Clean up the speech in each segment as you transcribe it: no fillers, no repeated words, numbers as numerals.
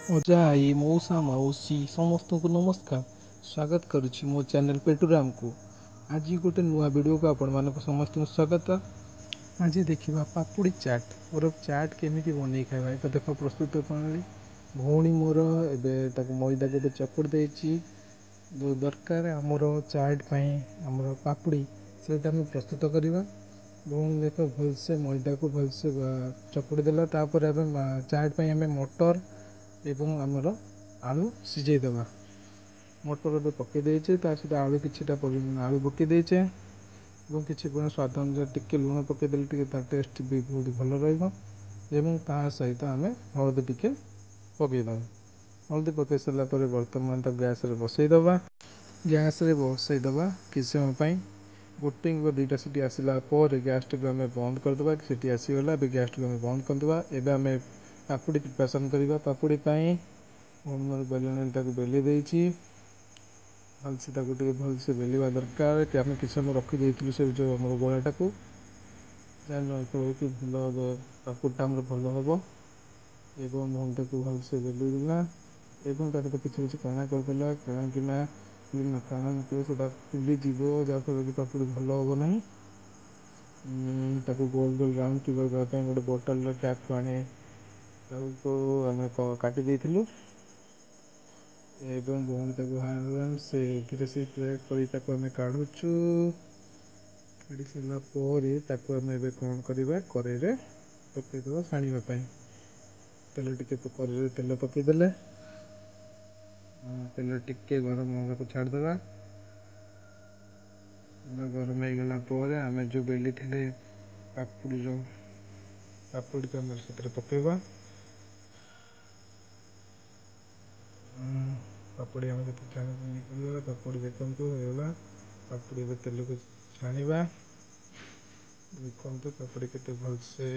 ଅଜା, ଆଈ, ମଉସା, ମାଉସୀ ସମସ୍ତଙ୍କୁ ନମସ୍କାର। ସ୍ୱାଗତ କରୁଛି ମୋ ଚ୍ୟାନେଲ୍ ପେଟୁରାମକୁ। ଆଜି ଗୋଟେ ନୂଆ ଭିଡ଼ିଓକୁ ଆପଣମାନଙ୍କୁ ସମସ୍ତଙ୍କୁ ସ୍ୱାଗତ। ଆଜି ଦେଖିବା ପାପୁଡ଼ି ଚାଟ୍ ଓରଫ ଚାଟ୍ କେମିତି ବନେଇ ଖାଇବା। ଏବେ ଦେଖ ପ୍ରସ୍ତୁତ ପ୍ରଣାଳୀ। ଭଉଣୀ ମୋର ଏବେ ତାକୁ ମଇଦାକୁ ଏବେ ଚକୁଡ଼ି ଦେଇଛି। ଯେଉଁ ଦରକାର ଆମର ଚାଟ୍ ପାଇଁ ଆମର ପାପୁଡ଼ି, ସେଇଟା ଆମେ ପ୍ରସ୍ତୁତ କରିବା। ଭଉଣୀ ଦେଖ ଭଲସେ ମଇଦାକୁ ଭଲସେ ଚକୁଡ଼ି ଦେଲା। ତାପରେ ଆମେ ଚାଟ୍ ପାଇଁ ଆମେ ମଟର ଏବଂ ଆମର ଆଳୁ ସିଝେଇ ଦେବା। ମଟର ଏବେ ପକାଇ ଦେଇଛେ, ତା ସହିତ ଆଳୁ କିଛିଟା ପରିମାଣ ଆଳୁ ପକାଇ ଦେଇଛେ ଏବଂ କିଛି ପରିମାଣ ସ୍ୱାଦ ଅନୁସାରେ ଟିକେ ଲୁଣ ପକାଇଦେଲେ ଟିକେ ତା ଟେଷ୍ଟ ବି ବହୁତ ଭଲ ରହିବ। ଏବଂ ତା ସହିତ ଆମେ ହଳଦୀ ଟିକେ ପକାଇଦେବା। ହଳଦୀ ପକାଇ ସାରିଲା ପରେ ବର୍ତ୍ତମାନ ତାକୁ ଗ୍ୟାସ୍ରେ ବସେଇଦେବା। ଗ୍ୟାସ୍ରେ ବସେଇଦେବା କିଛି ସମୟ ପାଇଁ। ଗୋଟେ କିମ୍ବା ଦୁଇଟା ସିଟି ଆସିଲା ପରେ ଗ୍ୟାସ୍ଟିକୁ ଆମେ ବନ୍ଦ କରିଦେବା। ସିଟି ଆସିଗଲା, ଏବେ ଗ୍ୟାସ୍ଟିକୁ ଆମେ ବନ୍ଦ କରିଦେବା। ଏବେ ଆମେ ପାପୁଡ଼ି ପ୍ରିପାରେସନ୍ କରିବା। ପାପୁଡ଼ି ପାଇଁ ମୋର ବେଲଣରେ ତାକୁ ବେଲି ଦେଇଛି। ଭଲସେ ତାକୁ ଟିକେ ଭଲସେ ବେଲିବା ଦରକାର କି ଆମେ କିଛି ସମୟ ରଖିଦେଇଥିଲୁ ସେ ଯେଉଁ ଆମର ଗୋଳାଟାକୁ, ଯାହାଫଳରେ କି ଭଲ ହେବ, ପାପୁଡ଼ିଟା ଆମର ଭଲ ହେବ। ଏବଂ ଭଉଣୀ ତାକୁ ଭଲସେ ବେଲିଦେଲା ଏବଂ ତା ସହିତ କିଛି କିଛି କଣା କରିଦେଲା, କାହିଁକିନା କଣା ନକଲେ ସେଇଟା ଫୁଲିଯିବ, ଯାହାଫଳରେ କି ପାପୁଡ଼ି ଭଲ ହେବ ନାହିଁ। ତାକୁ ଗୋଲ ଗୋଲ ରାଉଣ୍ଡ କରିବା ପାଇଁ ଗୋଟେ ବୋଟଲର କ୍ୟାପ୍କୁ ଆଣି ତାକୁ ଆମେ କାଟି ଦେଇଥିଲୁ ଏବଂ ଭଉଣୀ ତାକୁ ଆରାମସେ ଧୀରେ ସେ କରି ତାକୁ ଆମେ କାଢ଼ୁଛୁ। କାଢ଼ି ସାରିଲା ପରେ ତାକୁ ଆମେ ଏବେ କ'ଣ କରିବା? କରେଇରେ ପକାଇଦେବା ଛାଣିବା ପାଇଁ। ତେଲ ଟିକେ କରେଇରେ ତେଲ ପକାଇଦେଲେ, ତେଲ ଟିକେ ଗରମ ହେବାକୁ ଛାଡ଼ିଦେବା। ତେଲ ଗରମ ହେଇଗଲା ପରେ ଆମେ ଯେଉଁ ବେଲିଥିଲେ ପାପୁଡ଼ିର ପାପୁଡ଼ିକୁ ଆମେ ସେଥିରେ ପକାଇବା। ପାପୁଡ଼ି ଆମେ ସେଥିରେ ଛାଣି କରିବା। ପାପୁଡ଼ି ଦେଖନ୍ତୁ ହେଇଗଲା। ପାପୁଡ଼ି ଏବେ ତେଲକୁ ଛାଣିବା। ଦେଖନ୍ତୁ ପାପୁଡ଼ି କେତେ ଭଲସେ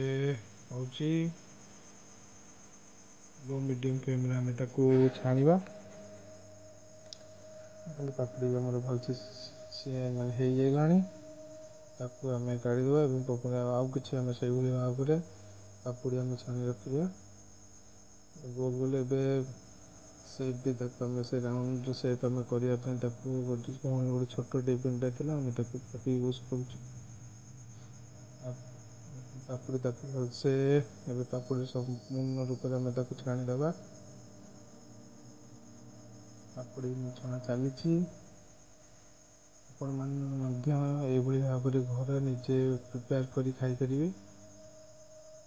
ହେଉଛି। ଲୋ ମିଡ଼ିୟମ୍ ଫ୍ଲେମ୍ରେ ଆମେ ତାକୁ ଛାଣିବା। ଦେଖନ୍ତୁ ପାପୁଡ଼ି ବି ଆମର ଭଲସେ ସିଏ ମାନେ ହେଇଯାଇଲାଣି। ତାକୁ ଆମେ କାଢ଼ିଦେବା ଏବଂ ଆଉ କିଛି ଆମେ ସେଇଭଳି ଭାବରେ ପାପୁଡ଼ି ଆମେ ଛାଣି ରଖିବା। ଗୋଲ ଗୋଲ ଏବେ ସେପ୍ ବି ତାକୁ ଆମେ ସେ ରାଉଣ୍ଡ ସେପ୍ ଆମେ କରିବା ପାଇଁ ତାକୁ ଗୋଟେ କ'ଣ ଗୋଟେ ଛୋଟ ଟିଫିନ୍ଟା ଥିଲା, ଆମେ ତାକୁ ୟୁଜ୍ କରୁଛୁ। ପାପୁଡ଼ି ତାକୁ ଭଲସେ ଏବେ ପାପୁଡ଼ି ସମ୍ପୂର୍ଣ୍ଣ ରୂପରେ ଆମେ ତାକୁ ଛାଣିଦେବା। ପାପୁଡ଼ି ଛଣା ଚାଲିଛି। ଆପଣମାନେ ମଧ୍ୟ ଏଇଭଳି ଭାବରେ ଘରେ ନିଜେ ପ୍ରିପେୟାର କରି ଖାଇପାରିବେ।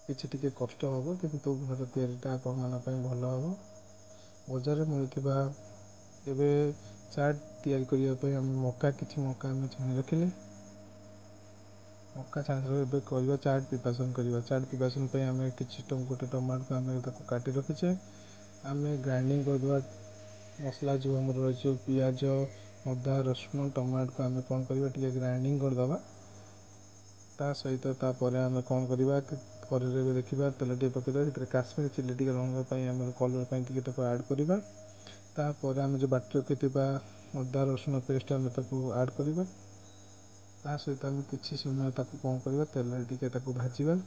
କିଛି ଟିକେ କଷ୍ଟ ହେବ, କିନ୍ତୁ ଘର ତିଆରିଟା ଆପଣମାନଙ୍କ ପାଇଁ ଭଲ ହେବ। ବଜାରରେ ମିଳୁଥିବା ଏବେ ଚାଟ୍ ତିଆରି କରିବା ପାଇଁ ଆମେ ମକା କିଛି ମକା ଆମେ ଛାଣି ରଖିଲେ। ମକା ଛାଣି ସାରିଲା ଏବେ କରିବା ଚାଟ୍ ପ୍ରିପାରେସନ୍ କରିବା। ଚାଟ୍ ପ୍ରିପାରେସନ୍ ପାଇଁ ଆମେ କିଛି ଗୋଟେ ଟମାଟୋକୁ ଆମେ ତାକୁ କାଟି ରଖିଛେ। ଆମେ ଗ୍ରାଇଣ୍ଡିଙ୍ଗ କରିଦେବା ମସଲା ଯେଉଁ ଆମର ରହିଛି, ପିଆଜ, ଅଦା, ରସୁଣ, ଟମାଟୋକୁ ଆମେ କ'ଣ କରିବା, ଟିକେ ଗ୍ରାଇଣ୍ଡିଙ୍ଗ କରିଦେବା। ତା ସହିତ ତାପରେ ଆମେ କ'ଣ କରିବା? କରେଇରେ ଏବେ ଦେଖିବା ତେଲ ଟିକେ ପକାଇଦେବା। ସେଥିରେ କାଶ୍ମୀର ଚିଲି ଟିକେ ରଙ୍ଗ ପାଇଁ, ଆମର କଲର୍ ପାଇଁ ଟିକେ ତାକୁ ଆଡ଼୍ କରିବା। ତାପରେ ଆମେ ଯେଉଁ ବାଟି ରଖିଥିବା ଅଦା ରସୁଣ ପେଷ୍ଟ ଆମେ ତାକୁ ଆଡ଼୍ କରିବା। ତା ସହିତ ଆମେ କିଛି ସମୟ ତାକୁ କ'ଣ କରିବା? ତେଲରେ ଟିକେ ତାକୁ ଭାଜିବା।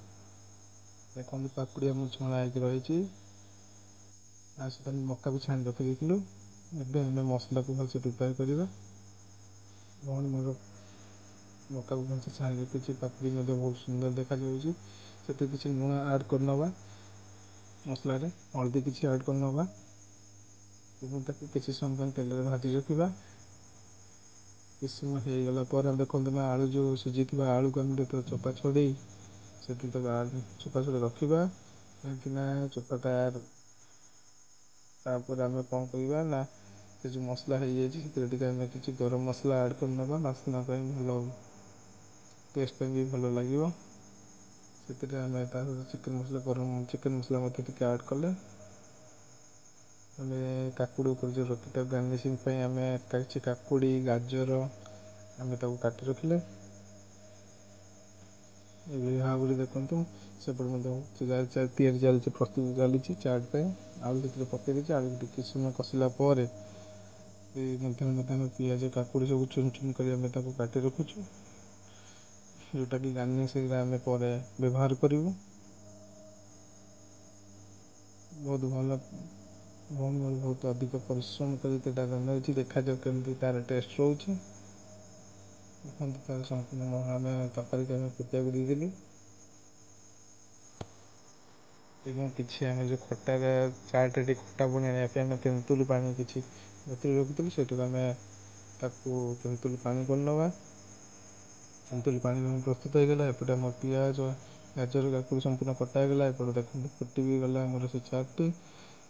ଦେଖନ୍ତୁ ପାପୁଡ଼ି ଆମର ଛଣା ହେଇକି ରହିଛି। ତା ସହିତ ଆମେ ମକା ବି ଛାଣି ରଖିଦେଇଥିଲୁ। ଏବେ ଆମେ ମସଲାକୁ ଭଲସେ ପ୍ରିପେୟାର କରିବା। ଭଉଣୀ ମୋର ମକାକୁ ଭଲସେ ଛାଣି ରଖିଛି। ପାପୁଡ଼ି ମଧ୍ୟ ବହୁତ ସୁନ୍ଦର ଦେଖାଯାଉଛି। ସେଥିରେ କିଛି ଲୁଣ ଆଡ଼୍ କରିନେବା, ମସଲାରେ ହଳଦୀ କିଛି ଆଡ଼୍ କରିନେବା ଏବଂ ତାକୁ କିଛି ସମୟ ପାଇଁ ତେଲରେ ଭାଜି ରଖିବା। କିଛି ସମୟ ହେଇଗଲା ପରେ ଦେଖନ୍ତୁ ନା ଆଳୁ ଯେଉଁ ସିଝିଥିବା ଆଳୁକୁ ଆମେ ଯେତେବେଳେ ଚୋପା ଛଡ଼େଇ ସେଥିରେ ତାକୁ ଚୋପା ଛଡ଼େଇ ରଖିବା, କାହିଁକିନା ଚୋପାଟା। ତାପରେ ଆମେ କ'ଣ କରିବା ନା ସେ ଯେଉଁ ମସଲା ହେଇଯାଇଛି ସେଥିରେ ଟିକେ ଆମେ କିଛି ଗରମ ମସଲା ଆଡ଼୍ କରିନେବା, ବାସ୍ନା ପାଇଁ ଭଲ, ଟେଷ୍ଟ ପାଇଁ ବି ଭଲ ଲାଗିବ। ସେଥିରେ ଆମେ ତା ସହିତ ଚିକେନ୍ ମସଲା, ଗରମ ଚିକେନ୍ ମସଲା ମଧ୍ୟ ଟିକେ ଆଡ଼୍ କଲେ। ଆମେ କାକୁଡ଼ି ଉପରେ ଯେଉଁ ରଖିଥିବା ଗାର୍ନିସିଂ ପାଇଁ ଆମେ କିଛି କାକୁଡ଼ି, ଗାଜର ଆମେ ତାକୁ କାଟି ରଖିଲେ। ଏଭଳି ଭାବରେ ଦେଖନ୍ତୁ ସେପଟେ ମଧ୍ୟ ତିଆରି ଚାଲିଛି, ପ୍ରସ୍ତୁତି ଚାଲିଛି ଚାଟ୍ ପାଇଁ। ଆଳୁ ସେଥିରେ ପକାଇ ଦେଇଛି। ଆଳୁ ଟିକେ ସମୟ କଷିଲା ପରେ ମଧ୍ୟ ମଧ୍ୟ ଆମେ ପିଆଜ, କାକୁଡ଼ି ସବୁ ଚୁନ ଚୁନ କରି ଆମେ ତାକୁ କାଟି ରଖୁଛୁ, ଯେଉଁଟାକି ଗାର୍ନିସିଂରେ ଆମେ ପରେ ବ୍ୟବହାର କରିବୁ। ବହୁତ ଭଲ। ଭଉଣୀ ମୋର ବହୁତ ଅଧିକ ପରିଶ୍ରମ କରି ସେଇଟା ବନାଉଛି। ଦେଖାଯାଉ କେମିତି ତା'ର ଟେଷ୍ଟ ରହୁଛି। ଦେଖନ୍ତୁ, ତା'ର ସମ୍ପୂର୍ଣ୍ଣ ଆମେ ତରକାରୀକୁ ଆମେ ଫୁଟିବାକୁ ଦେଇଦେଲୁ ଏବଂ କିଛି ଆମେ ଯେଉଁ ଖଟା ଚାଟ୍ରେ ଟିକେ ଖଟା ପୁଣି ଆଣିବା ପାଇଁ ଆମେ ତେନ୍ତୁଳି ପାଣି କିଛି ବତୁରେଇ ରଖିଥିଲୁ, ସେଇଟାକୁ ଆମେ ତାକୁ ତେନ୍ତୁଳି ପାଣି କରିନେବା। ତେନ୍ତୁଳି ପାଣି ପ୍ରସ୍ତୁତ ହେଇଗଲା। ଏପଟେ ଆମର ପିଆଜ, ଗାଜର, କାକୁଡ଼ି ସମ୍ପୂର୍ଣ୍ଣ କଟା ହେଇଗଲା। ଏପଟେ ଦେଖନ୍ତୁ, ଫୁଟି ବି ଗଲା ଆମର ସେ ଚାଟ୍ଟି।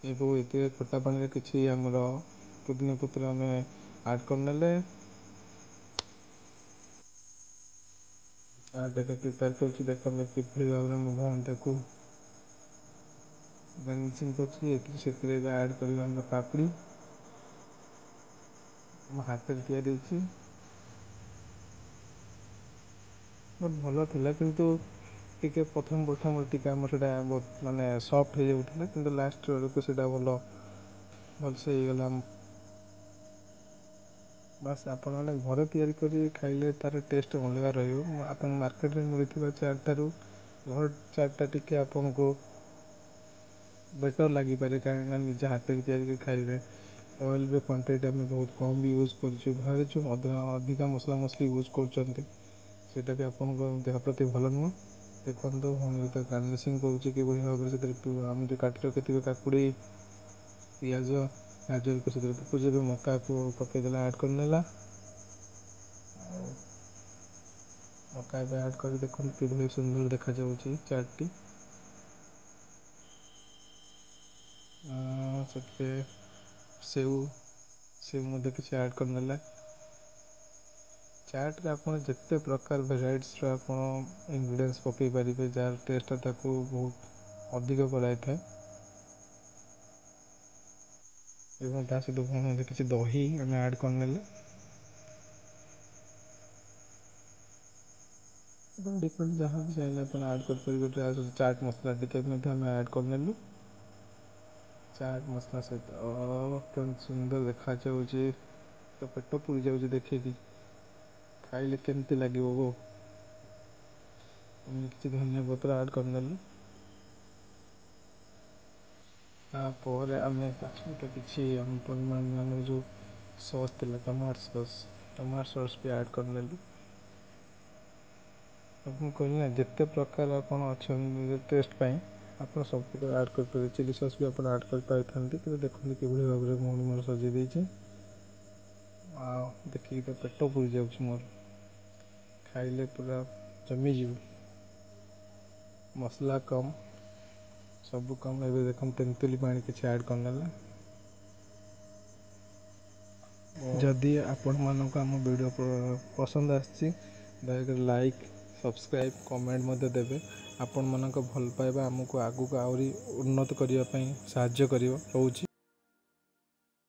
ଏବଂ ଏଥିରେ ଖଟା ପାଣିରେ କିଛି ଆମର ପୁଦିନା ପତ୍ର ଆମେ ଆଡ଼୍ କରିନେଲେ। ଚାଟ୍ ଏବେ ପ୍ରିପେୟାର କରୁଛି। ଦେଖନ୍ତୁ, କିଭଳି ଭାବରେ ମୋ ଭଉଣୀ ତାକୁ ଗାର୍ନିସିଂ କରୁଛି। ଏଥିରେ ସେଥିରେ ଏବେ ଆଡ଼୍ କରିବା ଆମର ପାପଡ଼ି। ମୋ ହାତରେ ତିଆରି ହେଇଛି, ବହୁତ ଭଲ ଥିଲା, କିନ୍ତୁ ଟିକେ ପ୍ରଥମେ ପ୍ରଥମେ ଟିକେ ଆମର ସେଇଟା ବହୁତ ମାନେ ସଫ୍ଟ ହେଇଯାଉଥିଲା, କିନ୍ତୁ ଲାଷ୍ଟ ବେଳକୁ ସେଇଟା ଭଲ ଭଲସେ ହେଇଗଲା। ବାସ୍, ଆପଣମାନେ ଘରେ ତିଆରି କରି ଖାଇଲେ ତା'ର ଟେଷ୍ଟ ଅଲଗା ରହିବ। ଆପଣ ମାର୍କେଟରେ ମିଳୁଥିବା ଚାଟ୍ ଠାରୁ ଘର ଚାଟ୍ଟା ଟିକେ ଆପଣଙ୍କୁ ବେଟର୍ ଲାଗିପାରେ, କାହିଁକିନା ନିଜ ହାତରେ ତିଆରି କରି ଖାଇବେ। ଅଏଲ୍ର କ୍ୱାଣ୍ଟିଟି ଆମେ ବହୁତ କମ୍ ବି ୟୁଜ୍ କରୁଛୁ। ଘରେ ଯେଉଁ ଅଧିକା ମସଲା ମସଲି ୟୁଜ୍ କରୁଛନ୍ତି, ସେଇଟା ବି ଆପଣଙ୍କ ଦେହ ପ୍ରତି ଭଲ ନୁହଁ। ଦେଖନ୍ତୁ, ଭଉଣୀ ଗାର୍ନିସିଂ କରୁଛି କିଭଳି ଭାବରେ। ସେଥିରେ ଆମେ ଯେଉଁ କାଟି ରଖିଥିବା କାକୁଡ଼ି, ପିଆଜ, ଗାଜରକୁ ସେଥିରେ ପକାଉଛି। ଏବେ ମକାକୁ ପକାଇଦେଲା, ଆଡ଼୍ କରିନେଲା। ଆଉ ମକା ଏବେ ଆଡ଼୍ କରି ଦେଖନ୍ତୁ କିଭଳି ସୁନ୍ଦର ଦେଖାଯାଉଛି ଚାଟ୍ଟି। ସେଥିରେ ସେଉ ସେଉ ମଧ୍ୟ କିଛି ଆଡ଼୍ କରିନେଲା। ଚାଟ୍ରେ ଆପଣ ଯେତେ ପ୍ରକାର ଭେରାଇଟିସ୍ର ଆପଣ ଇନଗ୍ରିଡ଼ିଏଣ୍ଟସ୍ ପକାଇ ପାରିବେ, ଯାହାର ଟେଷ୍ଟଟା ତାକୁ ବହୁତ ଅଧିକ କରାଇଥାଏ। ଏବଂ ତା ସହିତ ମଧ୍ୟ କିଛି ଦହି ଆମେ ଆଡ଼୍ କରିନେଲେ ଏବଂ ଡିଫରେଣ୍ଟ ଯାହା ବି ଚାହିଁଲେ ଆପଣ ଆଡ଼୍ କରିପାରିବେ। ଚାଟ୍ ମସଲା ଟିକେ ମଧ୍ୟ ଆମେ ଆଡ଼୍ କରିନେଲୁ ଚାଟ୍ ମସଲା ସହିତ। କେମିତି ସୁନ୍ଦର ଦେଖାଯାଉଛି ତ, ପେଟ ପୁରି ଯାଉଛି ଦେଖିକି। ଖାଇଲେ କେମିତି ଲାଗିବ ଗୋ! ଆମେ କିଛି ଧନିଆ ପତ୍ର ଆଡ଼୍ କରିନେଲୁ। ତାପରେ ଆମେ ତା ସହିତ କିଛି ଆମ ପରିମାଣ ଆମର ଯେଉଁ ସସ୍ ଥିଲା, ଟମାଟୋ ସସ୍, ଟମାଟୋ ସସ୍ ବି ଆଡ଼୍ କରିନେଲୁ। ମୁଁ କହିଲି ନା, ଯେତେ ପ୍ରକାର ଆପଣ ଅଛନ୍ତି ଟେଷ୍ଟ ପାଇଁ, ଆପଣ ସବୁ ପ୍ରକାର ଆଡ଼୍ କରିପାରିବେ। ଚିଲି ସସ୍ ବି ଆପଣ ଆଡ଼୍ କରିପାରିଥାନ୍ତି। କିନ୍ତୁ ଦେଖନ୍ତୁ କିଭଳି ଭାବରେ ଭଉଣୀ ମୋର ସଜେଇ ଦେଇଛି। ଆଉ ଦେଖିକି ତ ପେଟ ପୁରି ଯାଉଛି ମୋର, ଖାଇଲେ ପୁରା ଜମିଯିବ। ମସଲା କମ୍, ସବୁ କମ୍। ଏବେ ଦେଖନ୍ତୁ, ତେନ୍ତୁଲି ପାଣି କିଛି ଆଡ଼୍ କରିନେଲା। ଯଦି ଆପଣମାନଙ୍କୁ ଆମ ଭିଡ଼ିଓ ପସନ୍ଦ ଆସିଛି, ଦୟାକରି ଲାଇକ୍, ସବସ୍କ୍ରାଇବ୍, କମେଣ୍ଟ ମଧ୍ୟ ଦେବେ। ଆପଣମାନଙ୍କ ଭଲ ପାଇବା ଆମକୁ ଆଗକୁ ଆହୁରି ଉନ୍ନତ କରିବା ପାଇଁ ସାହାଯ୍ୟ କରିବ। ରହୁଛି।